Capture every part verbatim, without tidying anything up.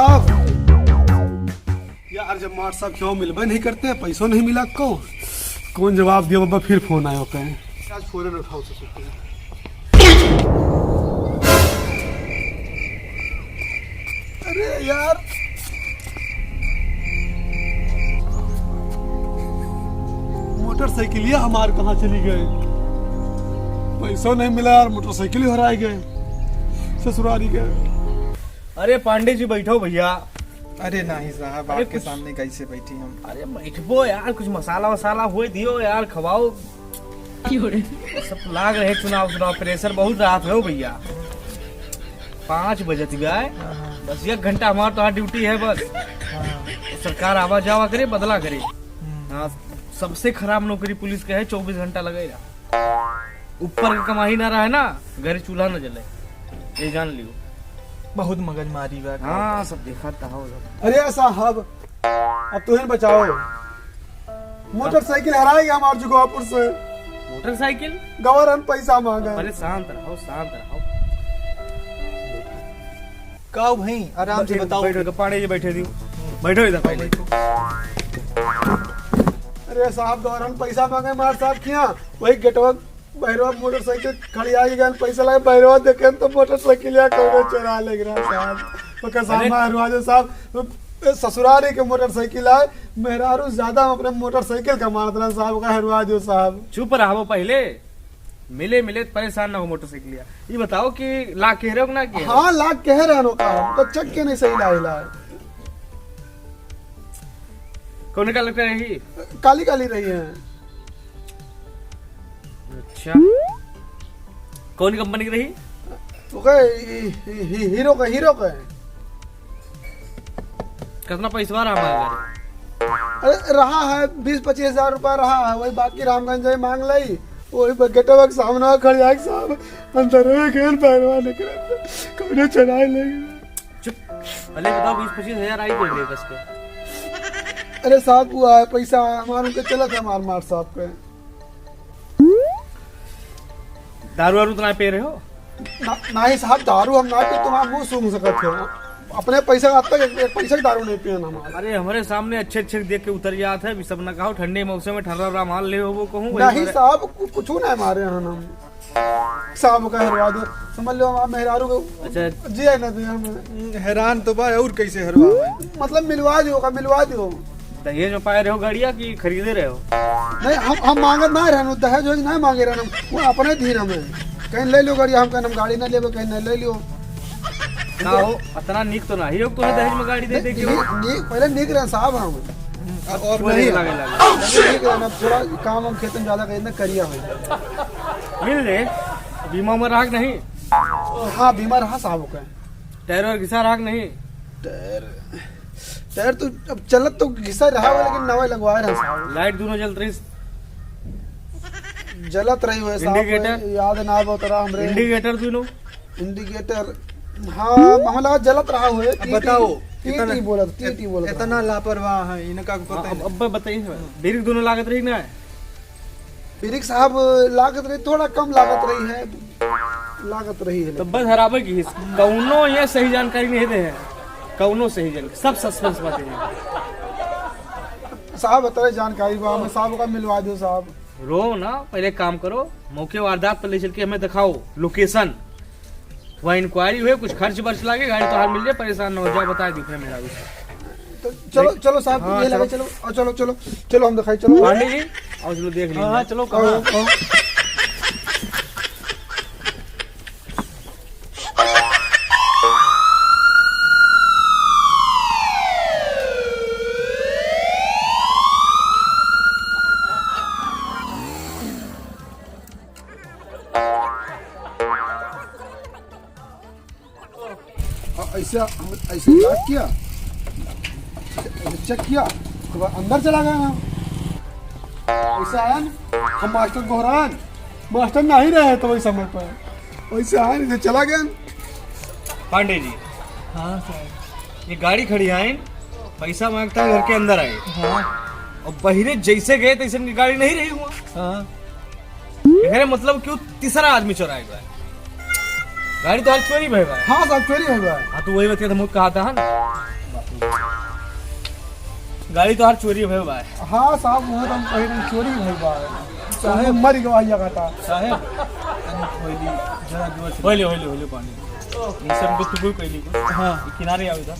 साहब, यार, जब मार साहब क्यों मिलबे नहीं करते, पैसों नहीं मिला को, कौन जवाब दिया बाबा? फिर फोन आयो कहे, आज फोन न उठाओ, ससुर के। अरे यार, मोटरसाइकिलिया हमार कहाँ चली गए? पैसों नहीं मिला यार, मोटरसाइकिल ही हराई गए ससुरारी के। अरे पांडे जी, बैठो भैया। अरे नहीं साहब, अरे आपके कुछ सामने कैसे बैठी हम? अरे बैठबो यार, कुछ मसाला वसाला होए दियो यार, खवाओ। सब लाग रहे चुनाव, चुनाव, प्रेशर बहुत रात है हो भैया। पाँच बजत गए, हाँ, हाँ। बस एक घंटा हमार तो ड्यूटी है बस। हाँ। सरकार आवा जावा करे, बदला करे। हम्म। हाँ, सबसे खराब नौकरी पुलिस के है, चौबीस घंटा लगेगा। ऊपर के कमाई ना रहे ना, घरे चूल्हा ना जले, ये जान लियो। बहुत मगजमारी बा। हाँ, सब देखा था हो सब। अरे साहब, अब तुहिन बचाओ, मोटरसाइकिल हराई गया हमार जुगवापुर से। मोटरसाइकिल? गवर्नमेंट पैसा मांगा। अरे शांत रहो, शांत रहो। का हो भाई, आराम से बैठो, बताओ। बैठो, पांडे जी बैठे दियो। बैठो इधर पहले। अरे साहब, गवर्नमेंट पैसा मांगे मार साहब किया, वही गेटवा बहरवा मोटरसाइकिल खड़ी आ गई, पैसा लाए बहरवा देखे तो मोटरसाइकिल या कौनो चोरा ले गया साहब। ओकर साहब अरे हरवा दे साहब, ए, ससुरारी के मोटरसाइकिल आए, मेहरारू ज्यादा हम अपने मोटरसाइकिल का मारत रहन साहब, ओका हरवा दियो साहब। चुप रहो पहले, मिले मिले परेशान ना हो मोटरसाइकिल या। ये बताओ कि ला कह रहे हो कि ना कह रहे हो? हाँ, ला कह रहे हो का, हम तो चेक के नहीं सही ला हिला। कौन का लगता है ये? काली काली रही है। अच्छा, कौन कंपनी की रही? ओके, ही-, ही-, ही-, हीरो का, हीरो का है। कितना पैसा रहा हमारे घर? अरे, रहा है बीस पच्चीस हजार रुपया रहा है, वही बाकी रामगंज जाए मांग लाई, वही ब-, गेटवा के सामने खड़े आके साहब अंदर में गए, पहलवान निकले, कौनो चढ़ाई ले गए। चुप, पहले बताओ, बीस पच्चीस हजार आई कोई ले बस के? अरे साहब, वो है पैसा हमारे उनके चलत है, हमार मार साहब के। दारू वारू तो ना पी रहे हो? ना, नहीं साहब, दारू हम ना पी, तुम्हारा मुंह सूंघ सकत हो। अपने पैसा आज तक एक, एक पैसा की दारू नहीं पिए ना हमारे। अरे, हमारे सामने अच्छे अच्छे देख के उतर जात है, अभी सब ना कहो, ठंडे मौसम में ठर्रा राम हाल ले हो वो कहूँ, वही नहीं मारे। साहब, कु-, कुछ ना मारे हैं हम। साहब का हरवा दो, समझ लो, हमारे मेहरारू को अच्छा। जिया ना दे हम। हैरान तो बा, और कैसे हरवा? मतलब मिलवा दो, का मिलवा दो। दहेज में पाए रहे हो गाड़िया कि खरीदे रहे हो? नहीं, हम, हम मांगत ना रहन, दहेज वहेज ना मांगे रहन, वो अपने धीर हमें। कहीं ले लो गाड़ी, हम कहन हम गाड़ी ना लेबे, कहीं नहीं ले लियो। का हो, इतना नीक तो नहीं हो, तुम्हें दहेज में गाड़ी दे दे के? नीक, नीक, पहले नीक रहन साहब हम। अब, अब वही नहीं। लगे, लगे। पहले नीक रहन, अब थोड़ा काम हम खेत में ज्यादा करें ना, करिया हो। मिल ले, बीमा में रहा कि नहीं? हाँ, बीमा रहा साहब का। टायर और घिसा रहा कि नहीं? टायर, टायर तो अब चलत तो घिसा रहा हो, लेकिन नवा लगवाए रहा साहब। लाइट दोनों जलत रही? जलत रही हुए साहब, indicator? याद ना आवत रहा हमरे। Indicator दोनों? Indicator, हाँ, मामला जलत रहा हुए। अब टी टी, बताओ, टी टी इतना, बोलत, टी टी बोलत इतना रहा। लापरवाह है, इनका पता हाँ, ही अब, नहीं। अब बताइए, ब्रेक दोनों लागत रही ना? ब्रेक साहब लागत रही, थोड़ा कम लागत रही है, लागत रही है। तो बस हराबे की हिस-, कौनो ये सही जानकारी नहीं दे है, कौनो सही जानकारी, सब सस्पेंस बातें हैं। साहब, इतने जानकारी बा, हमें साहब का मिलवा दो साहब। रो ना, पहले काम करो, मौके वारदात पर ले चल के हमें दिखाओ लोकेशन, वहाँ इंक्वायरी हुए, कुछ खर्च बर्च लागे, गाड़ी तो हाल मिल जाए, परेशान ना हो जाओ, बता दी फिर मेरा विषय। तो चलो, देख-, चलो साहब, हाँ, ये लगे, चलो। चलो, आओ, चलो, चलो, चलो, हम दिखाई, चलो। पांडे जी, आओ, चलो, देख लीजिए। हाँ, हाँ, चलो, आओ, आओ। हाँ, ऐसे हम, ऐसे लॉक किया, ऐसे चेक किया, उसके बाद अंदर चला गया हम। ऐसे आया ना, हम मास्टर गोहरान, मास्टर नहीं रहे तो वही समय पर, वैसे आया ना, ऐसे चला गया। पांडे जी, हाँ सर। ये गाड़ी खड़ी है, पैसा मांगता है, घर के अंदर आए। हाँ। और बहिरे जैसे गए तैसे इनकी गाड़ी नहीं रही हुआ। हाँ। एकरे मतलब कि वो तीसरा आदमी चोराए गए। गाड़ी तो आज चोरी भई बा। हाँ साहब, चोरी भई बा। हाँ, तो वही बतिया तो हम कहा था ना। गाड़ी तोहार चोरी भइल बा। हाँ साहब, वो तो हम कहीं नहीं चोरी भइल बा। साहब। मर गवा ये कहता। साहब, तनी खोली, जरा जोर से। होले, होले, होले पांडे। ये सब बिल्कुल कोई नहीं। हाँ। ये किनारे आओ इधर।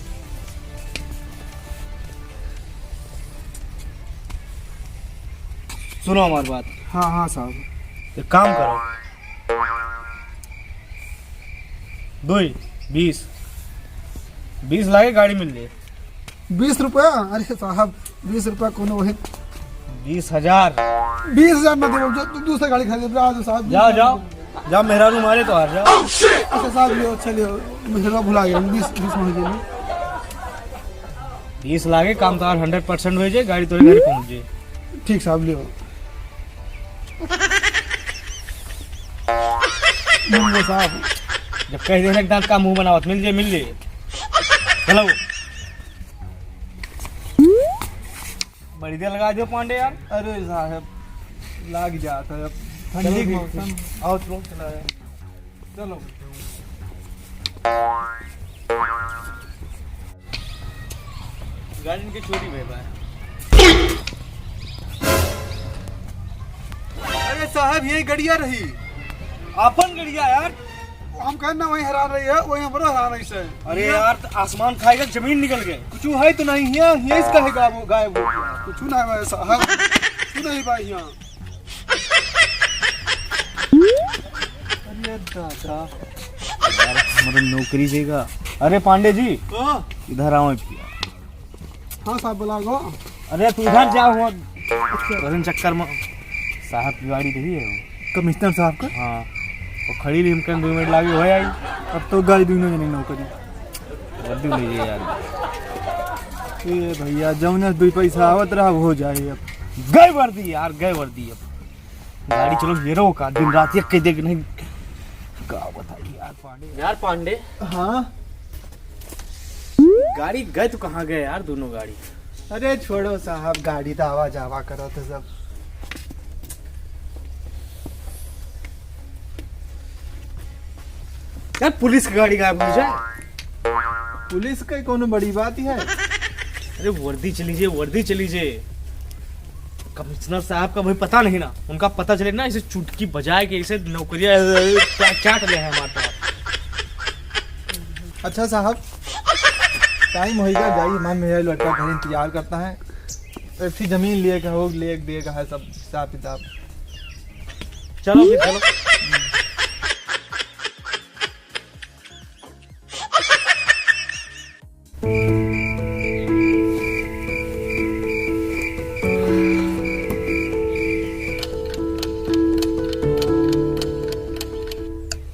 सुनो हमारी बात। हाँ, हाँ साहब। एक काम करो, दुई, बीस, बीस लागे गाड़ी मिल जाए। बीस रुपया? अरे साहब, बीस रुपया कोनो है? बीस हजार। बीस हजार ना देबो, जो तू दूसरा गाड़ी खरीद, जा, जा साहब, जाओ, जाओ, जाओ, मेहरारू मारे तो हार जाओ। अच्छा साहब, लियो, अच्छा लियो, मेहरा भुला गया, बीस, बीस मांगे। बीस लागे, काम तो हंड्रेड परसेंट हो जाए, गाड़ी तोरे घर पहुंच जाए। ठीक साहब, लियो। मुंगो साहब। जब कह देने के दांत का मुंह बनावत, मिल जे, मिल जे। चलो। बड़ी देर लगा दियो पांडे यार। अरे साहब, लाग जात है अब। ठंडी चलिए, मौसम। आओ, चलो, चला जाए। चलो। गाड़ी इनके चोरी भइल बा। अरे साहब, यही गड़िया रही। आपन गड़िया यार। हम कहन ना वही हैरान रही है, वही हमरो हैरान रही से। अरे यार, त आसमान खाएगा, जमीन निकल गए। कुछ है तो नहीं है, ये इसका है गायब, गायब हो गया। कुछ ना है साहब, कुछ नहीं भाई यहाँ। अरे दादा। यार, हमारा नौकरी देगा। अरे पांडे जी, हाँ। इधर आओ भैया। हाँ साहब, बोला गो। अरे तू इधर जाओ, हो। अच्छा। वजन चक्कर में साहब की गाड़ी देखी है वो। कमिश्नर साहब का? हाँ। वो खड़ी रही, हम कहें दो मिनट लागे, हो आई। अब तो गाड़ी दोनों जने नौकरी। वर्दी ले जाइए यार। ए भैया, जौने दुई पैसा आवत रहा, हो जाए अब। गए वर्दी यार, गए वर्दी अब। गाड़ी चलो, हीरो का दिन रात एक के देख नहीं। का बताई यार पांडे। यार पांडे। हाँ? गाड़ी गए तो कहाँ गए यार, दोनों गाड़ी? अरे छोड़ो साहब, गाड़ी तो आवा जावा करत है सब। यार, पुलिस की गाड़ी गायब हो जाए। पुलिस का कोनो बड़ी बात ही है? अरे, वर्दी चली जे, वर्दी चली जे। कमिश्नर साहब का भाई पता नहीं ना, उनका पता चले ना, इसे चुटकी बजाए के इसे नौकरियां चाट ले हैं हमारे पास। अच्छा साहब, टाइम होइगा, जाइए, हमारे मेरा लड़का घर इंतजार करता है। एक ठे जमीन लिए का हो, लिए दिए का है सब हिसाब किताब। चलो फिर, चलो।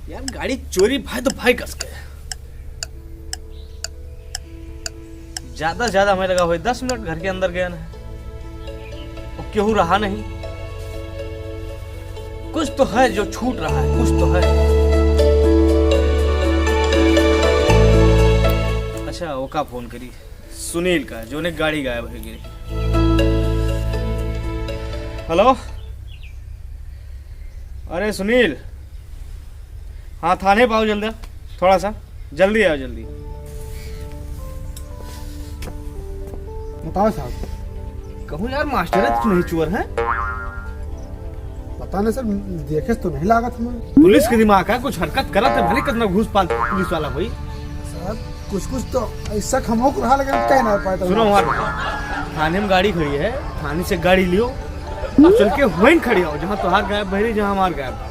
यार, गाड़ी चोरी भाई तो भाई कस के। ज्यादा से ज्यादा हमें लगा हुआ दस मिनट घर के अंदर गया ना, और केहू रहा नहीं। कुछ तो है जो छूट रहा है, कुछ तो है। अच्छा, ओका फोन करी, सुनील का, जोने गाड़ी गायब हो गई। हेलो, अरे सुनील, हाँ, थाने पे आओ जल्दी, थोड़ा सा जल्दी आओ, जल्दी। बताओ साहब। कहूँ यार, मास्टर है, तू नहीं चोर है? पता नहीं सर, देखे से तो नहीं लागत हमें। पुलिस के दिमाग है, कुछ हरकत करत है, भले कितना घूस पाल पुलिस वाला होई। सर, कुछ कुछ तो ऐसा खमोक रहा, लेकिन कह ना पाए तो। सुनो हमार, थाने में गाड़ी खड़ी है, थाने से गाड़ी लियो और चल के वहीं खड़ी आओ, जहाँ तोहार गायब भरी, जहाँ हमार गायब।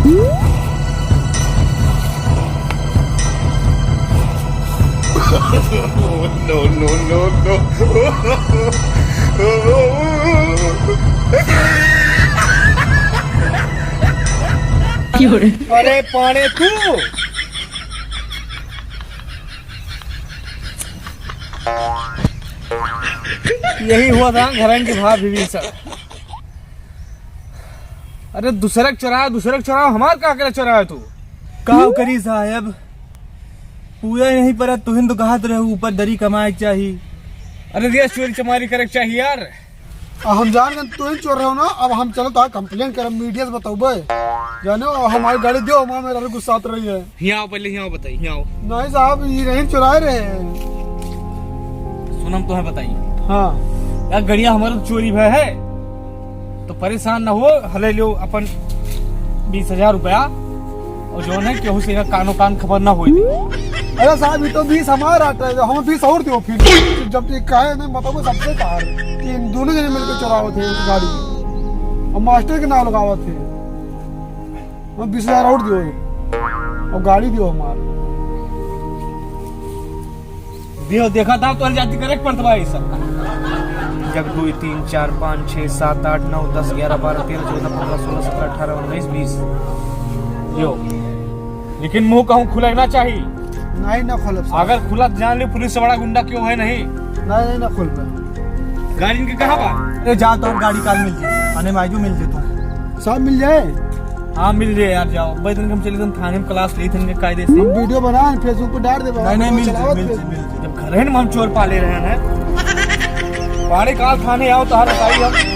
No, no, no, no। अरे पाड़े तू, यही हुआ था घरन के भाव विभीषण। अरे दूसरे के चोराओ, दूसरे के चोराओ, हमार का करे चोराओ तू? का करी साहब, पूरा नहीं पर तुहिन तो कहत रहे ऊपर दरी कमाए के चाही। अरे देश चोरी चमारी करे के चाही यार। अब हम जान गए तुहिन चोर रहे हो ना, अब हम चलो तो complain करब, media से बतौबे। जाने हो, हमारी गाड़ी दो, हमारे मेहरारू गुस्सात रही है। हियाँ आओ पहले, हियाँ आओ, बताई, हियाँ आओ। नहीं साहब, ये नहीं चुराए रहे हैं। सुनम तो है बताई। हाँ। यार, गड़िया हमारे चोरी भय है, तो परेशान ना हो, हले लो अपन बीस हजार रुपया, और जो है केहू से यहाँ कानो कान खबर ना होई। अरे साहब, ये तो बीस हमारा आटा है, हम बीस और दो फिर। जब ये कहे नहीं, मतलब सबसे बाहर, तीन दोनों जने मिलकर चुरावत है गाड़ी, और मास्टर के नाम लगावत है। हम बीस हजार और दियो, और गाड़ी दियो हमार। दियो, देखा था, तोहर जाति करे के पड़त बा ई सब। एक, दो, तीन, चार, पाँच, छः, सात, आठ, नौ, दस, ग्यारह, बारह, तेरह, चौदह, पन्द्रह, सोलह, सत्रह, अठारह, उन्नीस, बीस। दियो। लेकिन मुँह कहूँ खुले ना चाही। नहीं, ना खोलब साहब। अगर खुला तो जान ली, पुलिस से बड़ा गुंडा केहू है नहीं। नहीं, नहीं, ना खोलब। गाड़ी इनके कहाँ बा? अरे जा, तोहर गाड़ी काल मिल जाई, थाने में आजू मिल जाई तू। साहब मिल जाए? हाँ, मिल जाए यार, जाओ। भाई, तनिक हम चली, तुम थाने में class ली, तनिक कायदे से। हम video बना, Facebook पे डाल दे बाबा। नहीं, नहीं, मिल जाए, चलावत मिल रहे। जाए, मिल जाए। जब घर है ना, हम चोर पाले रहे हैं। पाड़े काल थाने आओ, तोहर बताई हम।